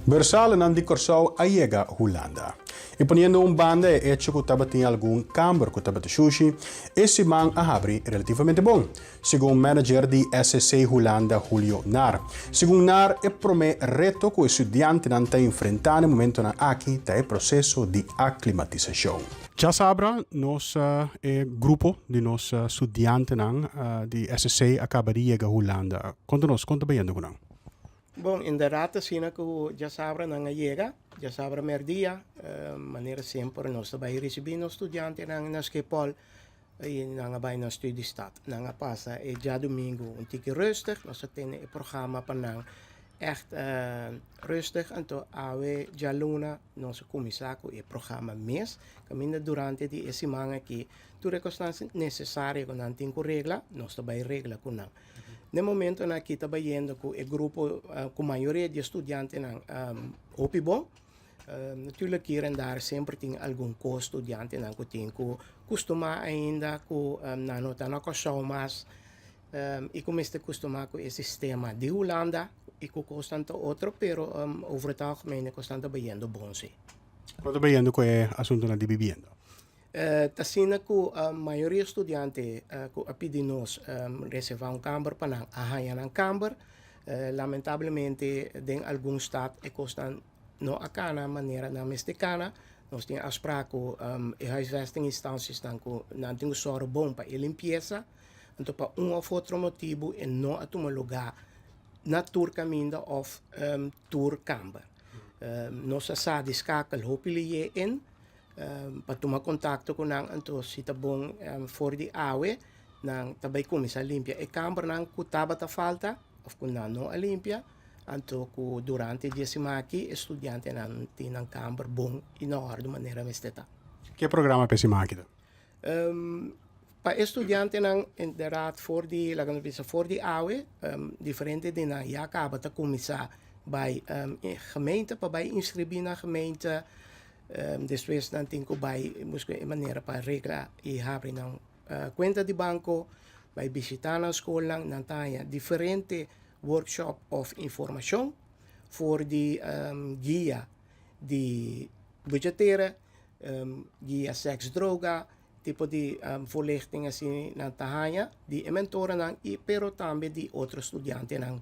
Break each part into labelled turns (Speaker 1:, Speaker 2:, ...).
Speaker 1: Bursalenan di Kòrsou a yega Hulanda. I poniendo un banda e echo ku tabatin algun kamber ku tabata shushi, e siman a habri relativamente bon, segun manager di SSC Hulanda Julio Naar. Segun Naar, e promé reto ku e studiantenan ta enfrentá na e momentonan aki ta e proseso di aklimatisashon. Djasabra nos e grupo di nos studiantenan di SSC a kaba di yega Hulanda. Konta nos, kon ta bayendo ku nan?
Speaker 2: Bon, inderdat asina ku djasabra nan a yega, djasabra mèrdia, manera semper nos ta bai risibí nos studiantenan na Schiphol i nan a bai na Studiestad. Nan a pasa e djadumingu un tiki rustig, nos a tene e programa pa nan ègt rustig, anto awe djaluna nos a kuminsá ku e programa mes, kaminda durante di e siman aki tur e kosnan nesesario ku nan tin ku regla, nos ta bai regla ku nan. Na e momentonan aki ta bayendo ku e grupo ku mayoria di e studiantenan hopi bon. Natuurlijk hier en daar semper tin algun kos studiantenan ku tin ku kustumá ainda ku nan no ta na Kòrsou mas i ku mester kustumá ku e sistema di Hulanda i ku kosnan ta otro pero over het algemeen e kosnan ta bayendo bon si.
Speaker 1: Kon ta bayendo ku e asuntunan di bibienda?
Speaker 2: Ta asina ku mayoria studiante ku a pidi nos reservá un kamber pa nan a haña nan kamber. Lamentablemente den algun stat e kosnan no a kana manera nan mester kana. Nos tin afsprak ku e huisvestinginstansiesnan ku nan tin ku sòru bon pa e limpiesa. Anto pa un òf otro motibu e no a tuma lugá na tur kaminda òf tur kamber. Nos a sa di skakel hopi lihé in. Pa tuma kontakto ku nan anto si ta bon for di awe nan ta bai kuminsá limpia e kambernan ku tabata falta òf ku nan no a limpia anto ku durante di e siman aki e studiantenan tin nan kamber bon i na òrdu manera mester ta.
Speaker 1: Ke programa pa e siman aki ta?
Speaker 2: Pa e studiantenan inderdaad for di laga nos bisa for di awe diferente di nan ya kaba ta kuminsá bai gemeente pa bai inskribí na gemeente. Despues nan tin ku bai buska e manera pa regla i habri nan kuenta di banko, bai bishitá nan skolnan, nan ta haña diferente workshop òf informashon for di guia di budgetera, guia sèks droga, tipo di voorlichting asina nan ta haña di e mentoranan i pero tambe di otro studiantenan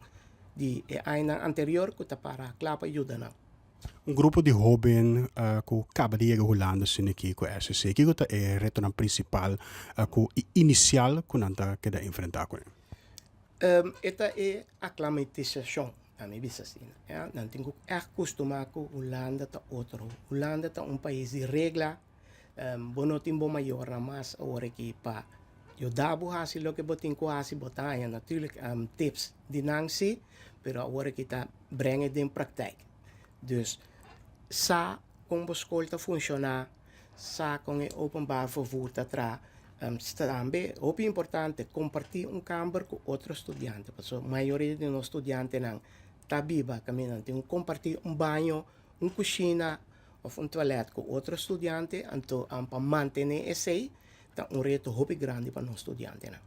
Speaker 2: di e añanan anterior ku ta para kla pa yuda nan.
Speaker 1: Un grupo di hóben ku kaba di yega Hulanda asina aki ku SCC, kiko ta e retonan prinsipal ku i inisial ku nan ta keda enfrentá kuné?
Speaker 2: E ta e aklamatisashon, a mi bisa asina. Ya, nan tin ku ègt kustumá ku Hulanda ta otro. Hulanda ta un pais di regla. Bo no tin bo mayornan mas awor aki pa yuda bo hasi loke bo tin ku hasi. Bo ta haña natuurlijk tips di nan si, pero awor aki ta breng e den praktijk. Dus sa kon bo skol ta funshoná, sa kon e openbaar vervoer ta traha. Tambe hopi importante kompartí un kamber ku otro studiante, pasobra mayoria di nos studiantenan ta biba kaminda nan tin ku kompartí un baño, un kushina òf un tualèt ku otro studiante, anto pa mantené esei ta un reto hopi grandi pa nos studiantenan.